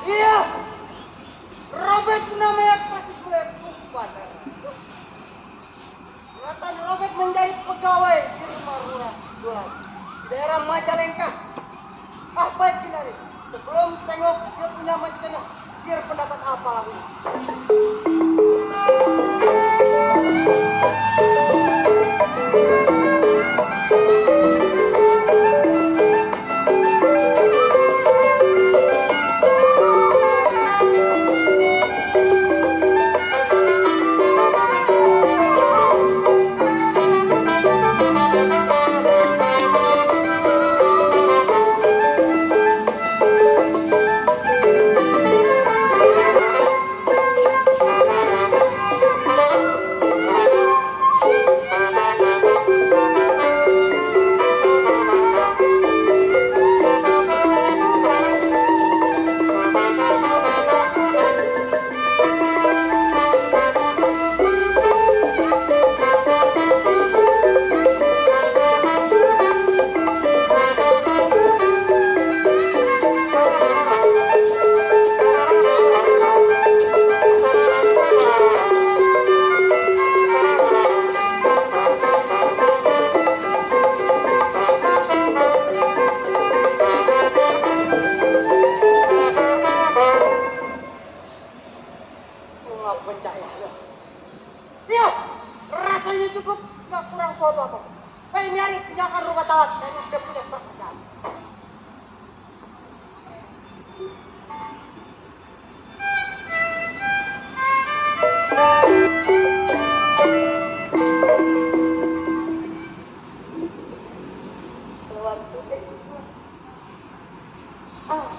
Iya, Robert namanya pasti boleh lupa. Ternyata Robert menjadi pegawai di rumah lurah daerah Majalengka. Ah, baik Kinari. Sebelum tengok dia punya macam biar pendapat apa lagi. Iya, rasanya cukup, nggak kurang suatu apa. Saya nyari tindakan rumah tawar, kayaknya dia punya pekerjaan. Keluar juga.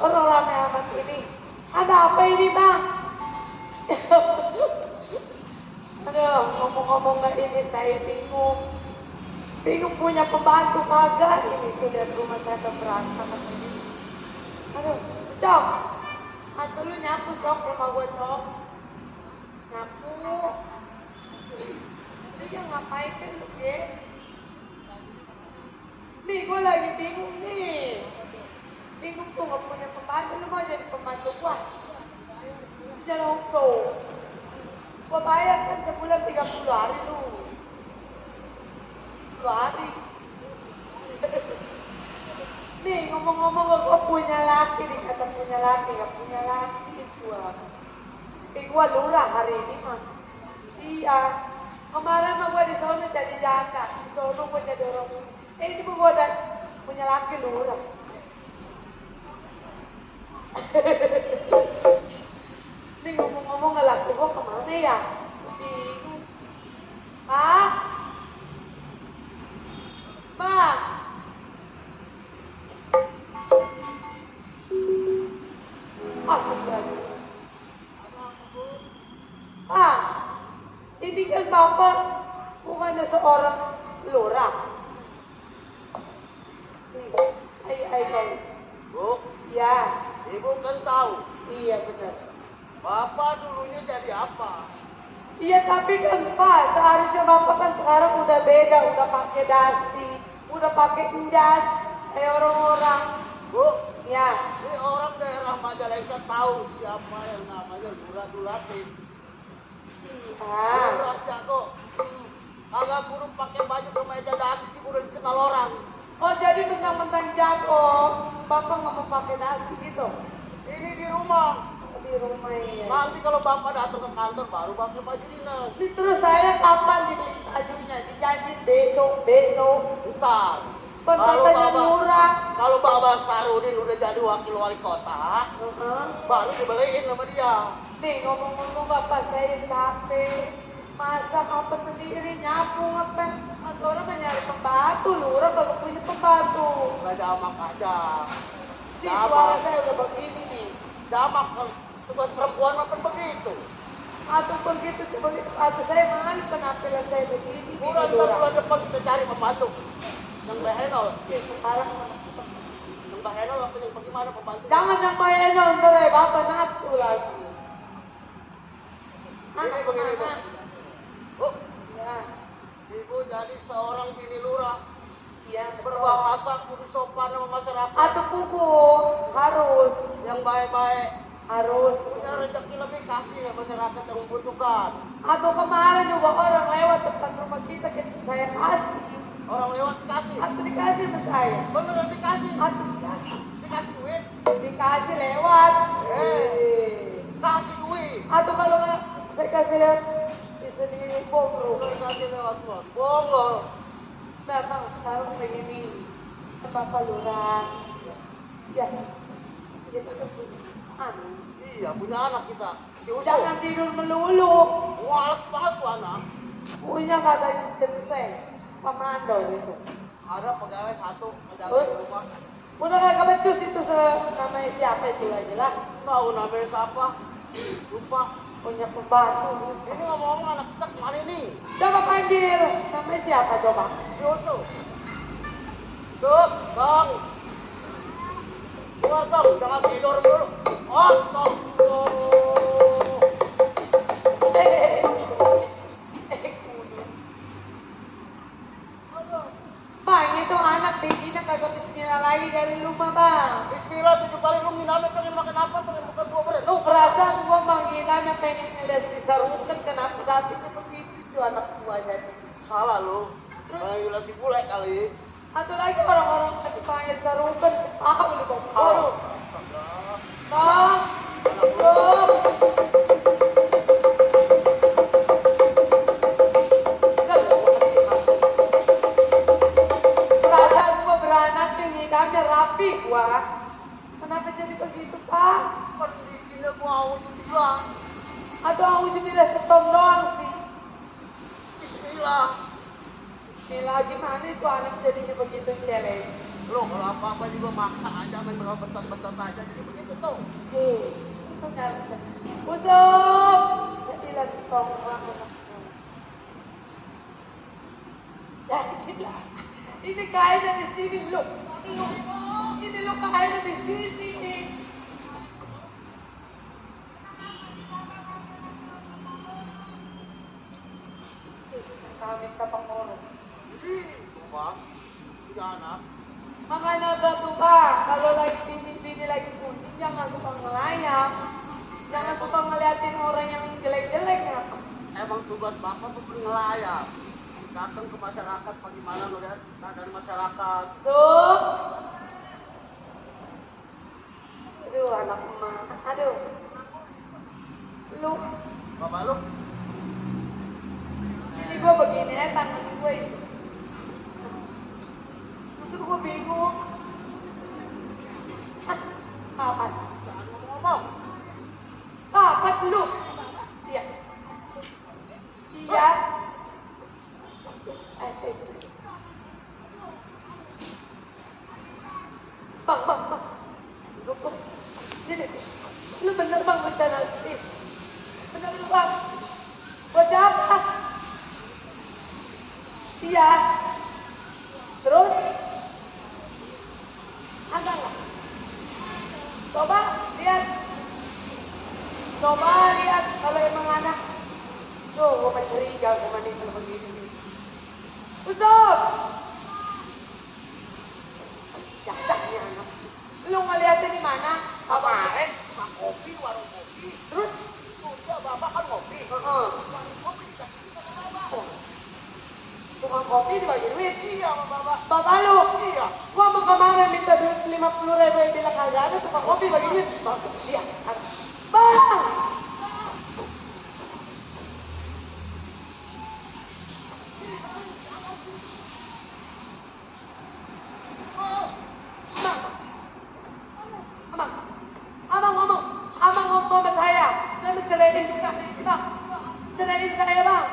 Orang ramai amat ini. Ada apa ini, Bang? Aduh, ngomong-ngomong nggak ini saya bingung. Bingung punya pembantu kagak ini tuh dari rumah saya udah berantakan ini. Aduh, Cok. Atau lu nyapu Cok rumah gua Cok. Nyapu. Dia ngapain kan lu ya? Nih gua lagi bingung nih. Bingung tuh nggak punya pembantu, lu mau jadi pembantu gua? Jangan cowok. Gua bayar kan sebulan 30 hari lu. 2 hari. Nih ngomong-ngomong gua punya laki nih, kata punya laki, gak punya laki gua. Gua lurah hari ini mah. Iya. Kemarin mah gua di sono jadi janda, di sono gua jadi orang. Ini gua udah punya laki lurah. Ini ngomong-ngomong laku gua kemana ya? Bingung. Pak? Pak? Astagfirullah. Pak, ini kan Bapak bukannya seorang lurah. Ay. Bu, Ya, Ibu kan tahu, iya benar. Bapak dulunya jadi apa? Iya tapi kan Pak, seharusnya Bapak kan sekarang udah beda, udah pakai dasi, udah pakai jas, kayak orang-orang. Bu, Ya, ini orang daerah Majalengka tahu siapa yang namanya Lurah Dulatin. iya. Lurah jago. Agak burung pakai baju kemeja dasi udah dikenal orang. Oh jadi mentang-mentang jago, Bapak nggak mau pakai dasi gitu? Ini di rumah. Di rumah ya. Nanti kalau Bapak datang ke kantor baru pakai baju dinas. Terus saya kapan dibeli bajunya? Dijanji besok. Bukan. Kan katanya murah. Kalau Bapak Sarudin udah jadi wakil wali kota, baru dibeliin sama dia. Nih ngomong-ngomong Bapak saya capek. Masak apa sendiri, nyapu ngepel. Mas orang mencari pembantu, lurah baru punya pembantu. Nggak jamak aja. Di suara saya udah begini nih. Jamak tugas perempuan makan begitu. Atau begitu, atau saya malas penampilan saya begini. Udah ntar bulan depan kita cari pembantu. Yang behenol. Sekarang Yang behenol apa yang bagaimana pembantu? jangan yang main nonton ya, Bapak nafsu lagi. Ini begini Bu. Bu, Aku jadi seorang bini lurah. Iya, Berbahasa kudu sopan sama masyarakat. Atau kuku harus Yang baik-baik. harus. Punya rezeki lebih kasih ya masyarakat yang membutuhkan. Atau kemarin juga orang lewat depan rumah kita saya kasih. Orang lewat dikasih. Atau dikasih sama saya. Beneran dikasih. Atau dikasih. Dikasih duit. Dikasih lewat. Kasih duit. Atau kalau nggak saya kasih lewat bisa di bongro. Kasih lewat tuan. Bohong loh. Memang sekarang begini. Bapak lurah. Ya. Kita kesulitan. Iya, punya anak kita. Si Uso. Jangan tidur melulu. Males banget tuh anak. Punya katanya centeng. Pemando gitu. Ada pegawai satu. Pegawai Terus? rumah. Udah kagak becus itu namanya siapa itu aja lah. Tahu namanya siapa? Lupa. Punya pembantu. Ini ngomong anak kita kemana nih? Coba panggil. Namanya siapa coba? Si Uso. Tuh, Bang. Keluar dong, jangan tidur dulu. Bang, itu anak begini kagak bismillah lagi dari rumah bang. Bismillah 7 kali lu nginamnya pengen makan apa? Pengen makan buah berenang. Lu perasaan gua mangginanya pengen ngeliat si Sarukan kenapa saat ini begitu tuh anak gua jadi. Salah lu. Gila si bule kali. Atau lagi orang-orang tadi panggil Sarukan, ah beli bom. Aduh. Bang, Anak lu. bang. Perasaan gua beranak yang hidupnya rapi gua. Kenapa jadi begitu pak? Pendidikannya gua auzu bilang. Atau aku cuma lihat setom doang sih. Bismillah. Bismillah gimana itu anak jadinya begitu celeng. Lu kalau apa-apa juga maksa aja main berapa betot-betot aja jadi begitu tuh. Itu nyala. Usop. Jadi lagi tongkrong. Jadi lah. Ini kayaknya di sini lu. Ini lu kayaknya di sini. Kami minta pengurus. Bang, punya anak. Makanya tuh pak, kalau lagi bini lagi kucing jangan suka ngelayap. Jangan suka ngeliatin orang yang jelek-jelek ya. Emang tugas bapak tuh ngelayap. Datang ke masyarakat bagaimana ngeliat keadaan masyarakat. Sup. Aduh anak emak. Aduh. Lu. Bapak lu? Ini gue begini ya tangan gue itu. Terus gue bingung. Apa? Jangan ngomong-ngomong. Apa lu? Iya. Iya. Bang. Duduk. Jadi, lu bener bang bencana ini. Bener lu bang. Buat apa? Iya. Terus? Ada nggak? Coba lihat. Coba lihat kalau emang anak. Tuh, gue mencuriga sama nih kalau begini nih. Usop! Jadak nih anak. Lu ngeliatnya di mana? Kemarin tukang kopi, warung kopi. Terus? Tuh dia bapak kan kopi. Warung kopi dikasih duit sama bapak. Tukang kopi dibagi duit. Iya sama bapak. Bapak lu? Iya. Gua mau kemarin minta duit 50.000 yang bilang kagak ada tukang kopi bagi duit. Bang, iya. Bang! Abang ngomong sama saya. Saya menceraiin juga. Bang, ceraiin saya bang.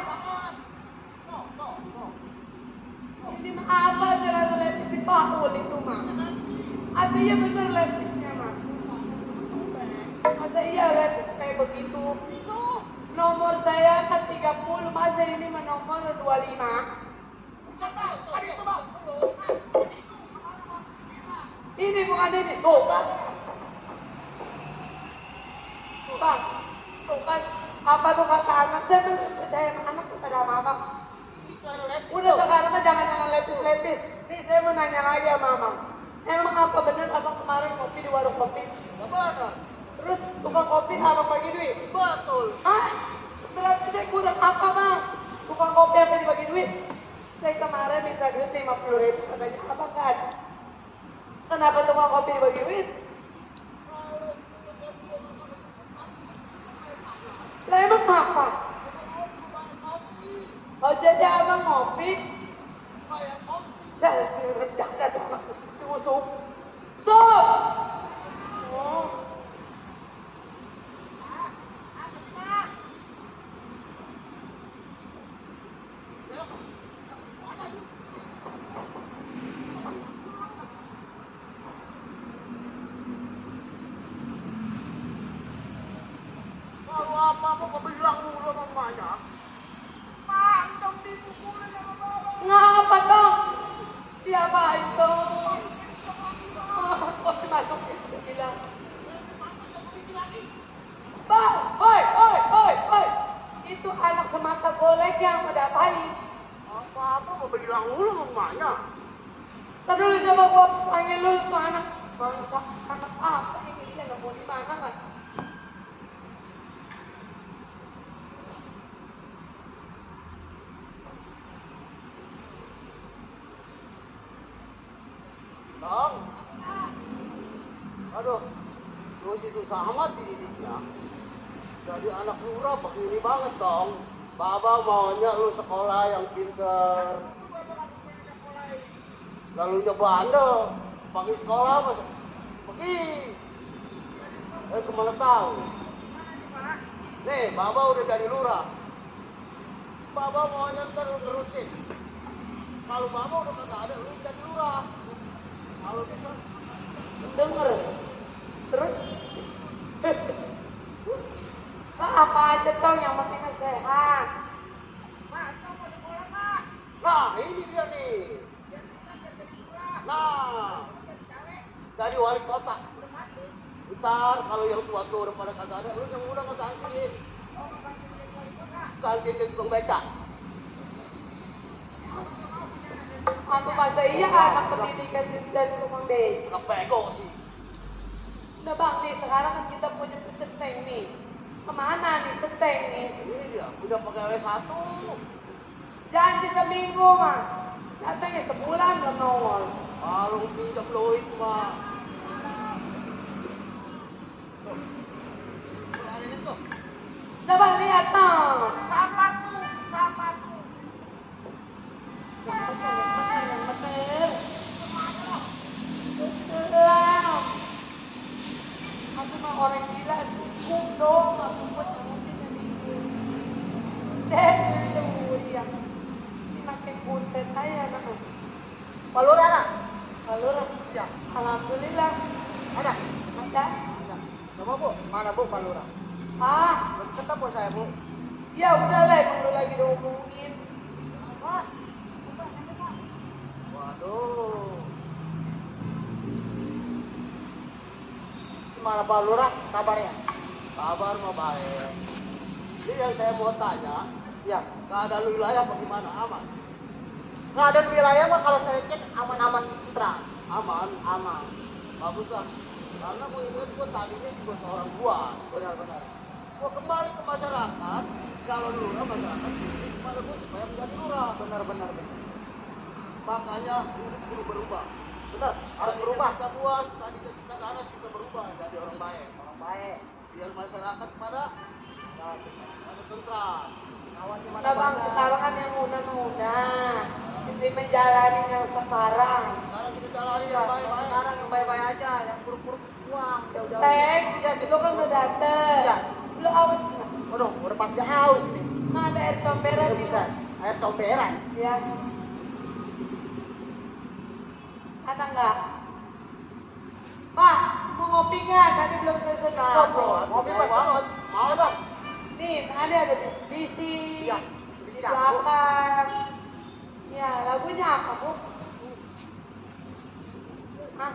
Ini mah apa jalan lepis si Paul itu mah? Atau iya bener lepisnya mah? Masa iya lepis kayak begitu? Nomor saya kan 30, masa ini mah nomor 25? Ini bukan ini, tuh kan? Bang, tuh kan? Apa tuh kata anak? Saya belum percaya anak kepada mama. Udah sekarang mah jangan yang lepis-lepis. Nih saya mau nanya lagi sama Mama. Emang apa bener abang kemarin ngopi di warung kopi? Benar. Terus tukang kopi abang bagi duit? Betul. Hah? Berarti saya kurang apa bang? Tukang kopi apa dibagi duit? Saya kemarin minta duit 50.000 katanya abang kan? Kenapa tukang kopi dibagi duit? Lah emang apa? Oh jadi abang ngopi? Dan si rendah tuh si usuk. Sup! Oh. Kalau apa-apa kau bilang mulu sama emaknya. Mantap dipukulin sama bapak. Ngapa dong? Diapain dong? Oh, kok dimasukin? Dia bilang. Bang, oi. Itu anak semata golek yang mau diapain? Apa-apa kau bilang mulu sama emaknya. Ntar dulu coba gua panggil lu tuh anak bangsa. Anak apa ini? Dia nggak mau di mana kan? Dong. Aduh, lu sih susah amat dididiknya. Jadi anak lurah begini banget dong. Baba maunya lu sekolah yang pinter. Lalu bandel. Pagi sekolah mas. Pergi. Kemana tahu? Nih, Baba udah jadi lurah. Baba maunya ntar lu terusin. Kalau Baba udah kagak ada, lu jadi lurah. Kalau bisa Denger. Terus? Kak, apa aja tong yang penting sehat. Nah, ini dia nih. Nah, dari wali kota. Ntar kalau yang tua-tua udah pada kagak ada, lu yang muda nggak gantiin. Gantiin jadi tukang beca. Aku masa iya anak pendidikan dari rumah beca. Anak bego sih. Udah bang nih sekarang kan kita punya centeng nih. Kemana nih centeng nih? Ini dia, udah pegawai 1. Janji seminggu mah. Katanya sebulan belum nongol. Kalau pinjam duit mah. Coba lihat dong. Sama tuh. Yang bener. Betul. Aku mah orang gila, dukung dong, aku buat ngurusin yang bingung. Itu dia. Ini makin kuntet aja anak. Palur ada? Palur? Ya. Alhamdulillah. Ada? Ada. Coba bu, mana bu palura? Ah, Belum ketemu saya bu. ya udah lah, emang lu lagi diomongin. Pak. Waduh. Gimana Pak Lurah kabarnya? Kabar mah baik. Ini yang saya mau tanya, ya keadaan wilayah bagaimana? Aman? Keadaan wilayah mah kalau saya cek aman-aman terang. Aman. Bagus lah. Karena gue ingat gue tadinya juga seorang buas. Benar. Gue kembali ke masyarakat. Kalau lurah masyarakat kepada gue supaya menjadi lurah. Benar. Makanya guru berubah. Benar, harus berubah. Kita buas, tadinya kita ganas, kita berubah jadi orang baik. Biar masyarakat pada tentram. Nah bang, sekarang kan yang muda. Ini menjalani yang sekarang. Sekarang kita jalani yang baik-baik. Sekarang yang baik-baik aja, yang buruk-buruk buang jauh-jauh. Teng, ya dulu kan udah dateng. Iya. Lu haus nggak? Waduh, udah pasti haus nih. Nah ada air comberan Nggak bisa. Air comberan. Ya. Ada nggak? Pak, mau ngopi nggak? Tadi belum selesai ngobrol. Ngopi banget. Mau dong. Nih, ada bisik-bisik. Iya, Di bisik belakang. Ya, lagunya apa, Bu? Hah?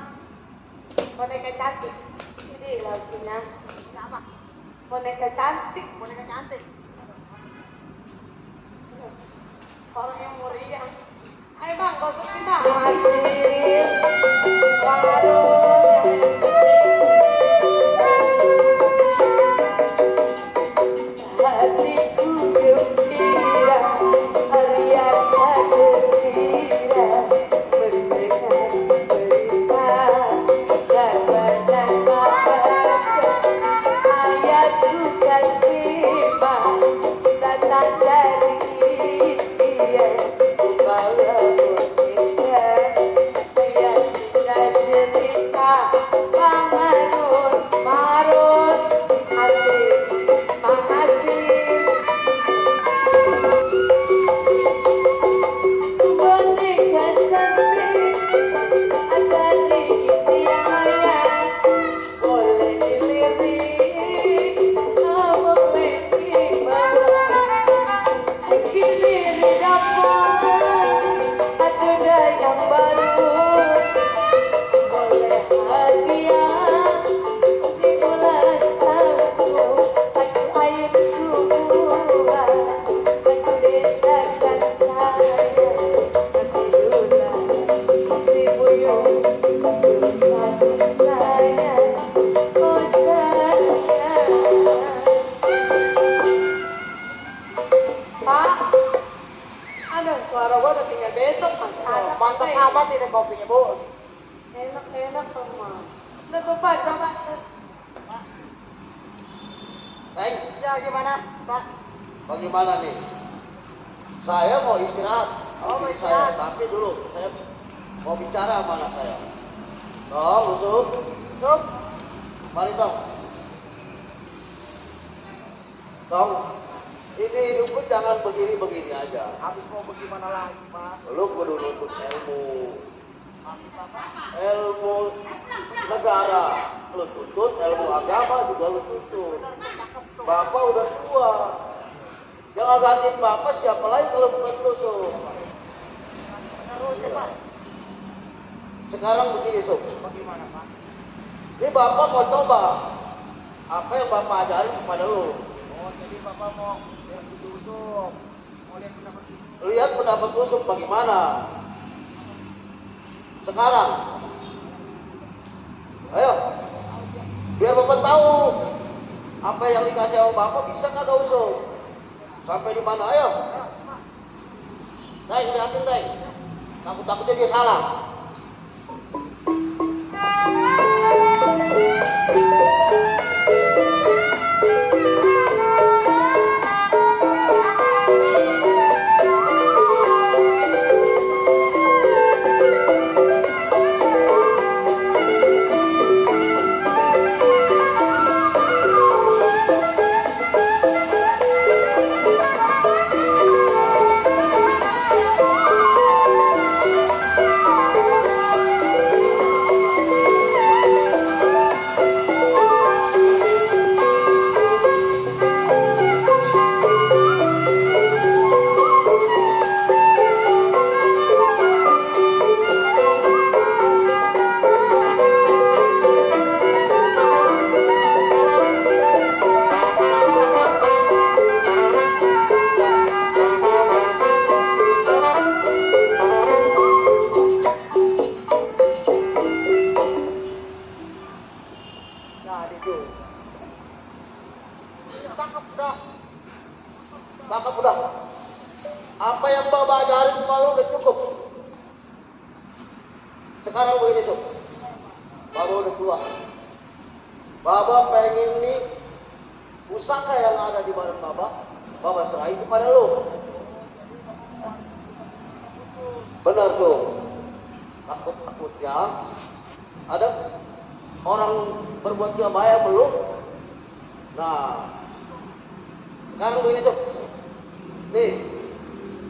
Boneka cantik. Ini lagunya. Apa? Boneka cantik. Orang yang meriah. Ayo bang, gosok nih bang. Masih. Waduh. Hatiku gembira, Arya gembira, mendengar berita kabar dan kabar. Ayatku kan tiba, datang dari dia, walaupun tidak, dia tidak cerita. Bang Marun, asik. Makasih. Boneka cantik ada di India, boleh dilirik, boleh dibawa. Kini di dapur ada yang baru, boleh hadiah di bulan tahunku. Aku ayun subuhan, aku bedakan saya. Nanti dula si buyung suka saya. Oh sayang. Pak, aduh suara gua udah tinggal besok mas. Mantap amat ini kopinya, Bu. Enak teman. Udah tuh Pak, coba. Baik, ya gimana, Pak? Bagaimana nih? Saya mau istirahat. Oh, mau Saya, istirahat. tapi dulu saya mau bicara sama anak saya. Tong, Usuk. Sup. Mari, Tong. Tong, ini hidupku jangan begini-begini aja. Habis mau bagaimana lagi, Pak? Lu kudu nuntut ilmu. Ilmu negara. Lu tuntut, ilmu agama juga lu tuntut. Bapak udah tua. Yang gantiin bapak siapa lagi kalau bukan lu, Sob? Terus ya, Pak? Sekarang begini, Sob. Bagaimana, Pak? Ini bapak mau coba apa yang bapak ajarin kepada lu. Oh, jadi Bapak mau lihat duduk. Mau lihat pendapat duduk. Lihat pendapat Usuk bagaimana. Sekarang. Ayo. Biar bapak tahu apa yang dikasih sama bapak bisa kagak Usuk. Sampai di mana? Ayo. Teng, liatin Teng. Takut-takutnya dia salah. Cakep udah. Apa yang bapak ajarin selalu udah cukup. Sekarang begini Sob. Bapak udah tua. Bapak pengen nih pusaka yang ada di badan bapak serahin kepada lo. Benar Sob. Takut-takutnya ada orang berbuat gak baik belum. Nah, sekarang begini Sob. Nih,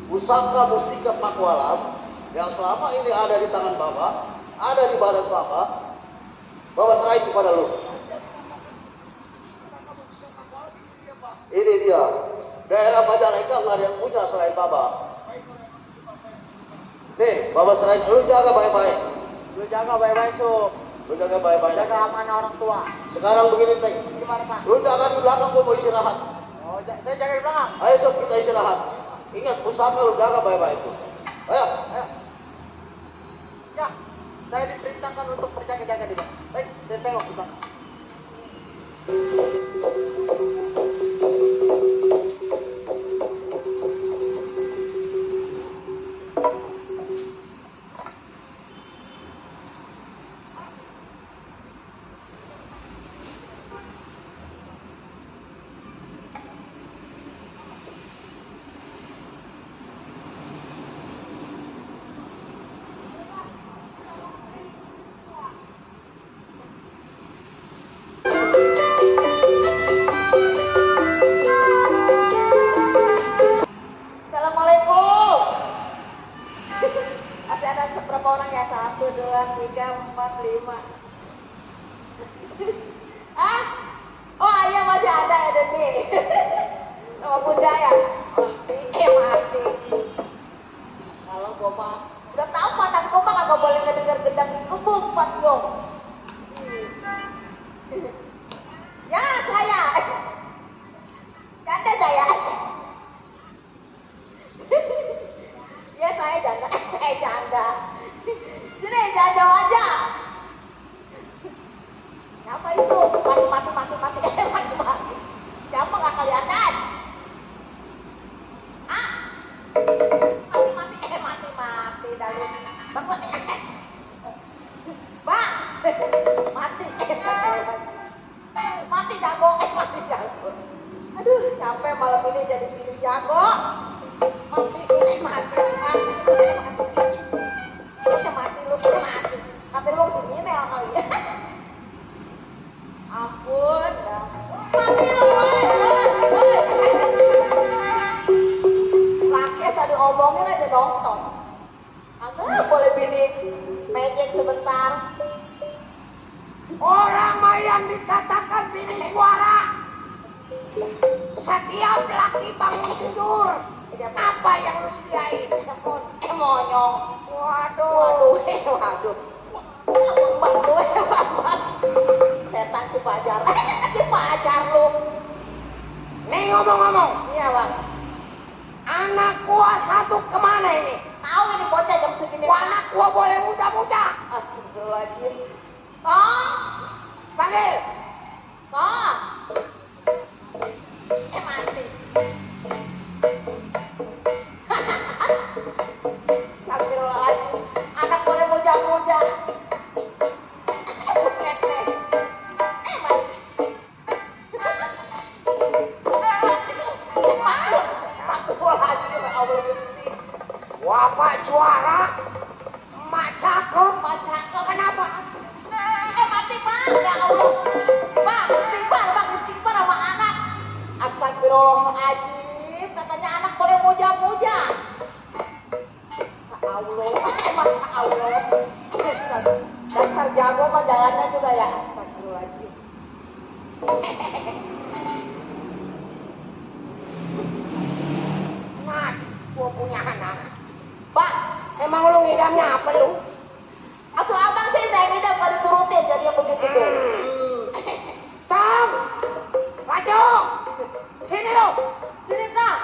pusaka mustika Pakualam yang selama ini ada di tangan bapak, ada di badan bapak serahin kepada lo. Ini dia, daerah Majalengka nggak ada yang punya selain bapak. Nih, bapak serahin, lu jaga baik-baik. Lu jaga baik-baik, Sob. Lu jaga baik-baik. Jaga amanah orang tua. Sekarang begini, Teng. Gimana, Pak? Lu jaga di belakang, gua mau istirahat. Oh, saya jaga di belakang. Ayo Sob, kita istirahat. Ingat, pusaka lu jaga baik-baik itu. Ayo, ayo. Ya, saya diperintahkan untuk berjaga-jaga di belakang. Baik, saya tengok di belakang. Assalamualaikum. Masih ada seberapa orang ya? 1, 2, 3, 4, 5. Ah? Oh ayah masih ada ya Deni. Sama bunda ya? Mati. Kalau gua mah udah tahu matan gua mah kagak boleh ngedenger gendang kebung Pak Yong. Ya saya. Canda saya. Ya saya janda, saya janda. Sini janda aja. Siapa itu? Mati. Siapa nggak kelihatan? Ah? Mati. Dalu. Bang, Bang. Mati jago. Aduh, sampai malam ini jadi pilih jago. Mati lu. Kata lu sini nih kali ya. Ampun dah. Mati lu, laki ada omongin aja nonton. Agak boleh bini mejeng sebentar. Orang mah yang dikatakan bini suara setiap laki bangun tidur apa yang lu sediain? Monyong. Waduh. Waduh. Setan si Fajar. Si Fajar lu. Nih ngomong-ngomong, Iya bang. anak gua satu kemana ini? Tahu ini bocah jam segini. Anak gua boleh muda-muda. Astagfirullahaladzim. Tong. Panggil. Tong. Mati. Astagfirullahaladzim. Anak boleh muja-muja. Buset deh. Mati. Astagfirullahaladzim. Allah Gusti. Wah Pak juara, emak cakep. Cakep. Kenapa? Mati bang. Ya Allah. Bang, istighfar sama anak. Astagfirullahaladzim. Katanya anak boleh muja-muja. Masa Allah. Dasar jago mah jalannya juga ya. Astagfirullahaladzim. Najis gua punya anak. Bang, Emang lu ngidamnya apa lu? atau abang sih saya ngidam gak diturutin jadi yang begitu tuh. Tom, maju, sini lu. Sini Tang.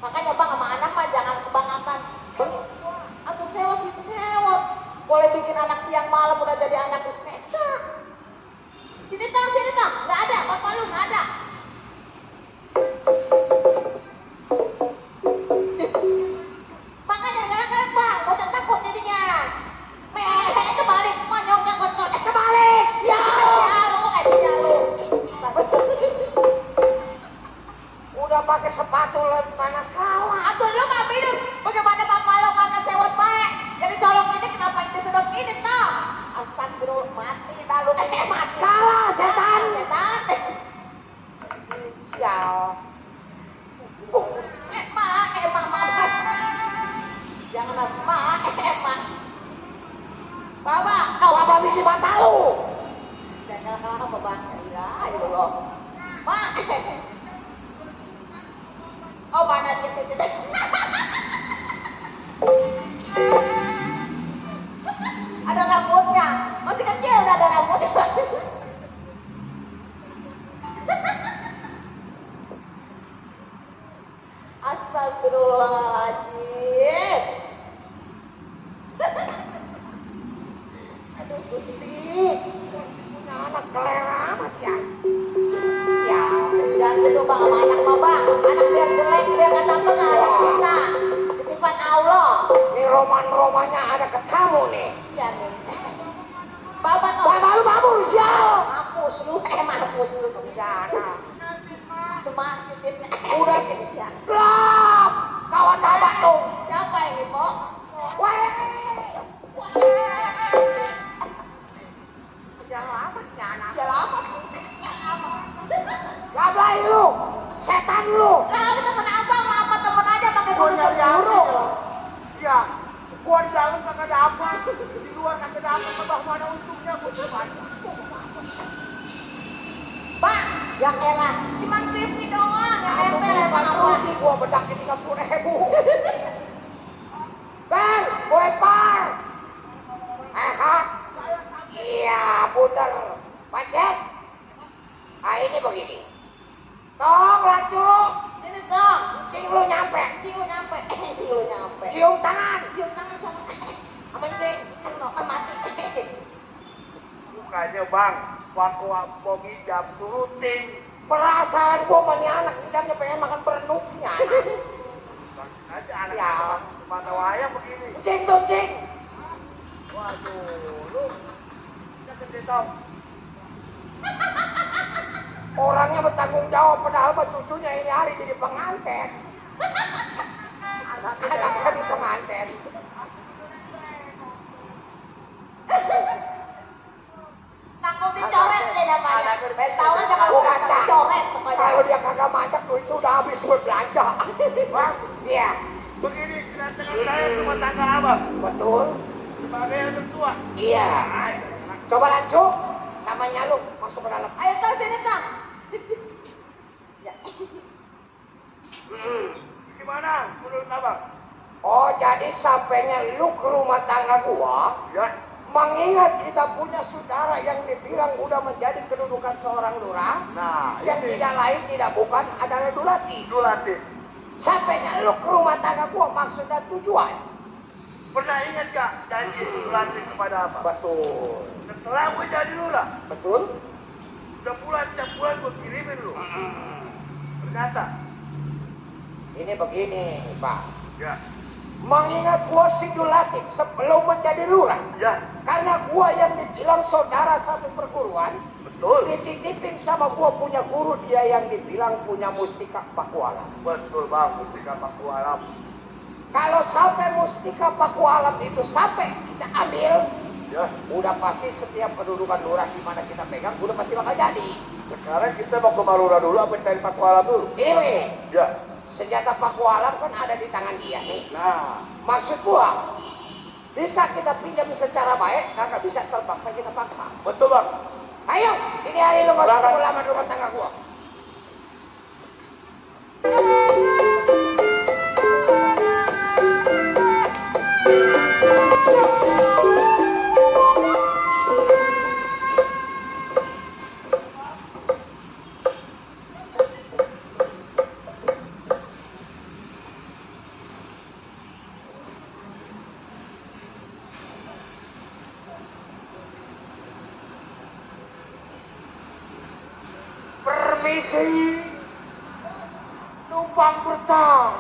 Makanya bang sama anak mah jangan kebangetan. Atau sewot. Boleh bikin anak siang malam udah jadi anak diseksa. Sini Tang. Nggak ada, bapak lu nggak ada. Makanya jangan bang, bocah takut jadinya. Kebalik, monyongnya kotor. Kebalik, sial. Sial. Udah pakai sepatu lebih mana salah. Atuh lu nggak minum, bagaimana bapak lo kagak sewot baik? Jadi colok ini kenapa ini sedot ini toh? Astagfirullah, mati dah lu. Mati. Salah, setan. Sial. Emak. Jangan emak. Bapak, Bapak bisi mata lu. jangan kalah bapak. Ya Allah. Mak. Oh mana dia. Ada rambutnya, masih kecil udah ada rambutnya. Astagfirullahaladzim. Aduh Gusti. Punya anak kelera amat ya. Ya, jangan gitu bang sama anak mah bang. Anak biar jelek, biar kata apa nggak ada kita. Titipan Allah. Nih roman-romannya ada ke kamu nih. Iya nih. Bapak no. Bapak lu mampu sial. Mampus lu, mampus lu bencana. Cuma titiknya. Udah ya. gelap. Kawan abang tuh. Siapa ini, Pok? Weh. Selamat ya anak. Selamat. Gablay lu. Setan lu. Lah kita temen abang mah apa temen aja pakai Gua kudu nyari cemburu. Ya, gua di dalam kagak ada apa, di luar kagak ada apa, kagak mana untungnya gua coba. Bang, ya elah, cuman pipi doang yang nempel ya bang apa? Rugi gua bedakin 30.000. Bang, gue par. Iya, bener. Macet. Ah ini begini. Tong lacu. Ini dong, Cing lu nyampe. cium nyampe, cium nyampe. Cium tangan. Cium tangan sama Amincing. mati. Bukannya bang, waktu Bogi jam turutin. Perasaan gua sama nih anak hidupnya pengen makan berenuknya. Aja anak ya. Mana wayang begini. Cing tuh cing. Waduh, lu. Gede tau. Orangnya bertanggung jawab padahal mah cucunya ini hari jadi pengantin. Anaknya jadi pengantin. Takut dicoret ya namanya. Tahu jangan Bukan takut dicoret pokoknya. Kalau dia kagak masak duitnya udah habis buat belanja. Bang, iya. Begini kedatangan saya rumah tangga abang Betul. sebagai anak tua. Iya. Coba lanjut sama nyaluk masuk ke dalam. Ayo tang sini tang. Ya. Gimana menurut abang? Oh, jadi sampainya lu ke rumah tangga gua, Ya, mengingat kita punya saudara yang dibilang udah menjadi kedudukan seorang lurah, nah yang ini tidak lain tidak bukan adalah Dulati. Dulati. Sampainya lu ke rumah tangga gua maksud dan tujuan. Pernah ingat gak janji Dulati kepada abang? Betul. Setelah gue jadi lurah, Betul? tiap bulan gue kirimin lu. Ternyata, Ini begini, Pak. ya, Mengingat gua si Dulati sebelum menjadi lurah, ya, karena gua yang dibilang saudara satu perguruan, betul, dititipin sama gua punya guru, dia yang dibilang punya mustika pakualam. betul bang, mustika paku alam. Kalau sampai mustika pakualam itu sampai kita ambil, Ya, udah pasti setiap kedudukan lurah di mana kita pegang, udah pasti bakal jadi. sekarang kita mau ke Malura dulu apa cari paku alam dulu? Ini Ya, senjata pakualam kan ada di tangan dia nih. nah, Maksud gua, bisa kita pinjam secara baik, kagak bisa terpaksa kita paksa. betul bang. Ayo, ini hari lu masuk Berangkat. ulama rumah tangga gua. Permisi, numpang bertang.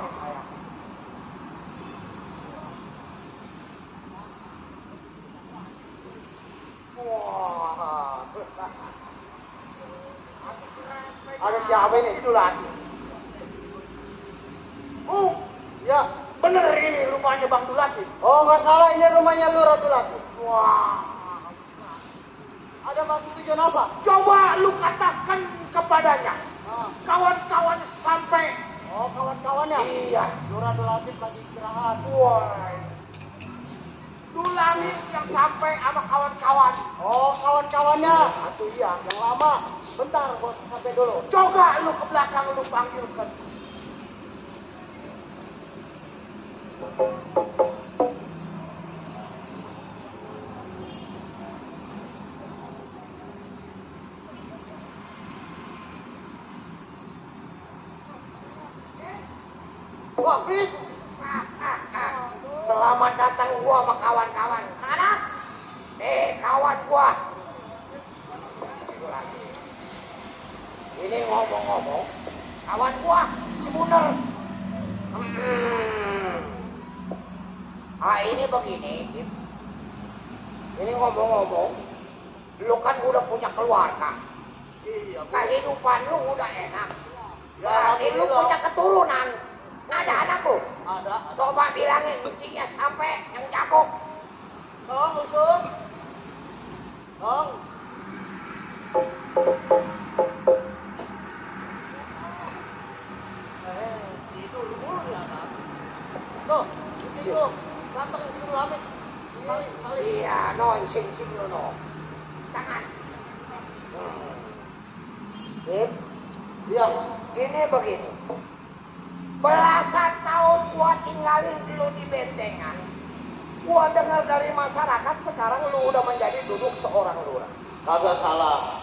Wah, ada siapa ini? Dulati. Ya, Bener ini rumahnya Bang Dulati. Oh nggak salah ini rumahnya Lurah Dulati. Wah, Ada batu pijon apa? coba lu katakan kepadanya, Ah. kawan-kawan sampai. Oh kawan-kawannya. Iya. Lurah Dulati lagi istirahat. Wah. Dulati yang sampai sama kawan-kawan. Oh kawan-kawannya. Atau iya. Yang lama. Bentar gua sampai dulu. Coba lu ke belakang lu panggilkan. Wah, Fit. Selamat datang gua sama kawan-kawan. Anak. Kawan gua. Ini ngomong-ngomong, kawan gua si Munir. Ini begini, Kim. Ini ngomong-ngomong, lu kan udah punya keluarga. Iya, Kehidupan lu udah enak. Ya, Berarti lu punya keturunan. Ada anak lu? ada. Coba bilangin kuncinya sampai yang jago. Tong, usut. Tong. Tidur mulu nih anak. Tuh, itu. Datang itu rame. Kali. Iya, no, sing lu no. Jangan. Kim, Iya. ini begini. Belasan tahun gua tinggalin lu di bentengan. Gua dengar dari masyarakat sekarang lu udah menjadi duduk seorang lurah. Kagak salah.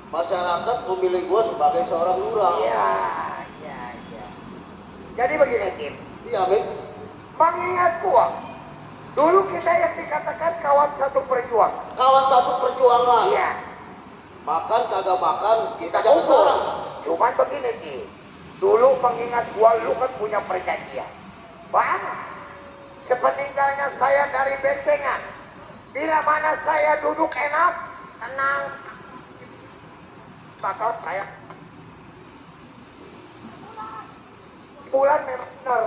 Masyarakat memilih gue sebagai seorang lurah. Iya. Jadi begini, Kim. Iya, Mit. Mengingat gua, dulu kita yang dikatakan kawan satu perjuangan. Kawan satu perjuangan. Iya. Makan kagak makan, kita Kita jangan ukur. bareng. Cuman begini, Kim. Dulu mengingat gua, lu kan punya perjanjian. Bang, sepeninggalnya saya dari bentengan, bila mana saya duduk enak, tenang, bakal kayak bulan memang benar.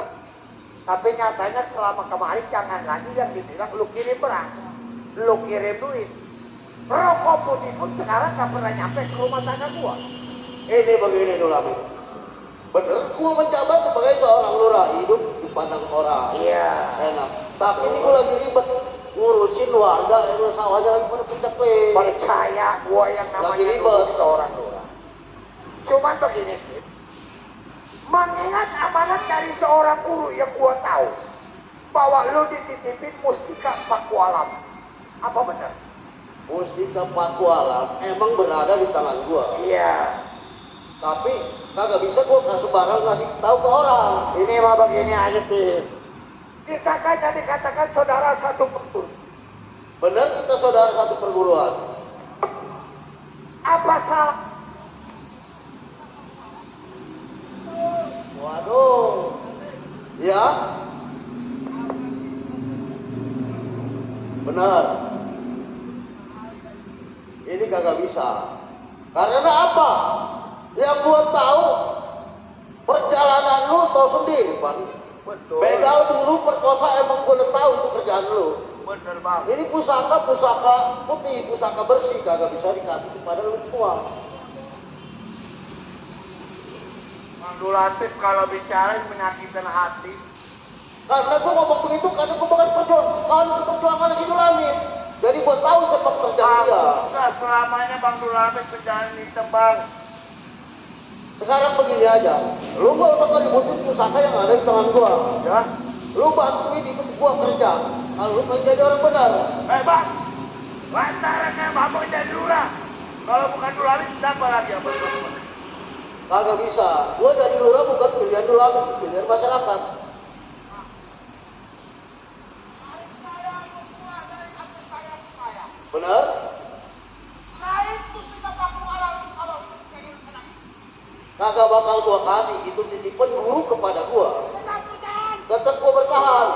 Tapi nyatanya selama kemarin jangan lagi yang dibilang lu kirim beras, lu kirim duit. Rokok putih pun sekarang gak pernah nyampe ke rumah tangga gua. Ini begini dulu, Mit. Bener, gua menjabat sebagai seorang lurah, hidup dipandang orang. Iya. Enak. Tapi ini gua lagi ribet ngurusin warga, itu sawahnya lagi pada penceklik. Percaya gua yang Lagi namanya ribet. duduk seorang lurah. Cuman begini, Fit. Mengingat amanat dari seorang guru yang gua tahu bahwa lu dititipin Mustika Pakualam. Apa benar? Mustika Pakualam emang berada di tangan gua. Iya. Tapi kagak bisa gua nggak sembarang ngasih tahu ke orang. Ini mah begini aja, Fit. Kita kan dikatakan saudara satu perguruan. Bener kita saudara satu perguruan. Apa salah? Waduh. Ya. Benar. Ini kagak bisa. Karena apa? Yang gua tahu perjalanan lu tahu sendiri, Pan. Betul. Begal dulu perkosa emang gua udah tahu itu kerjaan lu. Bener bang. Ini pusaka putih, pusaka bersih kagak bisa dikasih kepada lu semua. Bang Dulatif kalau bicara menyakitkan hati. Karena gua ngomong begitu karena gua bukan perjuangan si Dulamin. Jadi gua tahu sepak terjang dia. Enggak selamanya Bang Dulatif berjalan hitam bang. Sekarang begini aja, lu gak usah ngeributin pusaka yang ada di tangan gua. Ya. Lu bantuin ikut gua kerja. Kalau lu pengen jadi orang benar. Bang. Lantarannya bapak jadi lurah. Kalau bukan Dulatif siapa lagi yang berbuat? Kagak bisa. Gua jadi lurah bukan pilihan Dulamin, pilihan masyarakat. Benar? Kagak bakal gua kasih, itu titipan guru kepada gua. Tetap gua bertahan.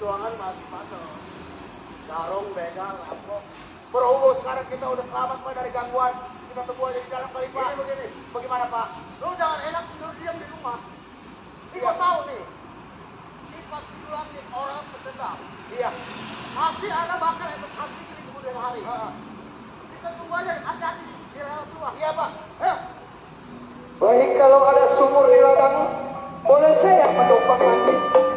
perjuangan masih pasal. Garong, begal, rampok. Berhubung sekarang kita udah selamat Pak dari gangguan, kita tunggu aja di dalam kali Pak. Begini. Bagaimana Pak? Lu jangan enak tidur diam di rumah. Ini gua tahu nih. Sifat siluan nih orang pendendam. Iya. Pasti ada bakal efek hati di kemudian hari. Kita tunggu aja, hati-hati di lewat luar. Iya Pak. Ayo. Baik, kalau ada sumur di ladang, boleh saya menumpang mandi.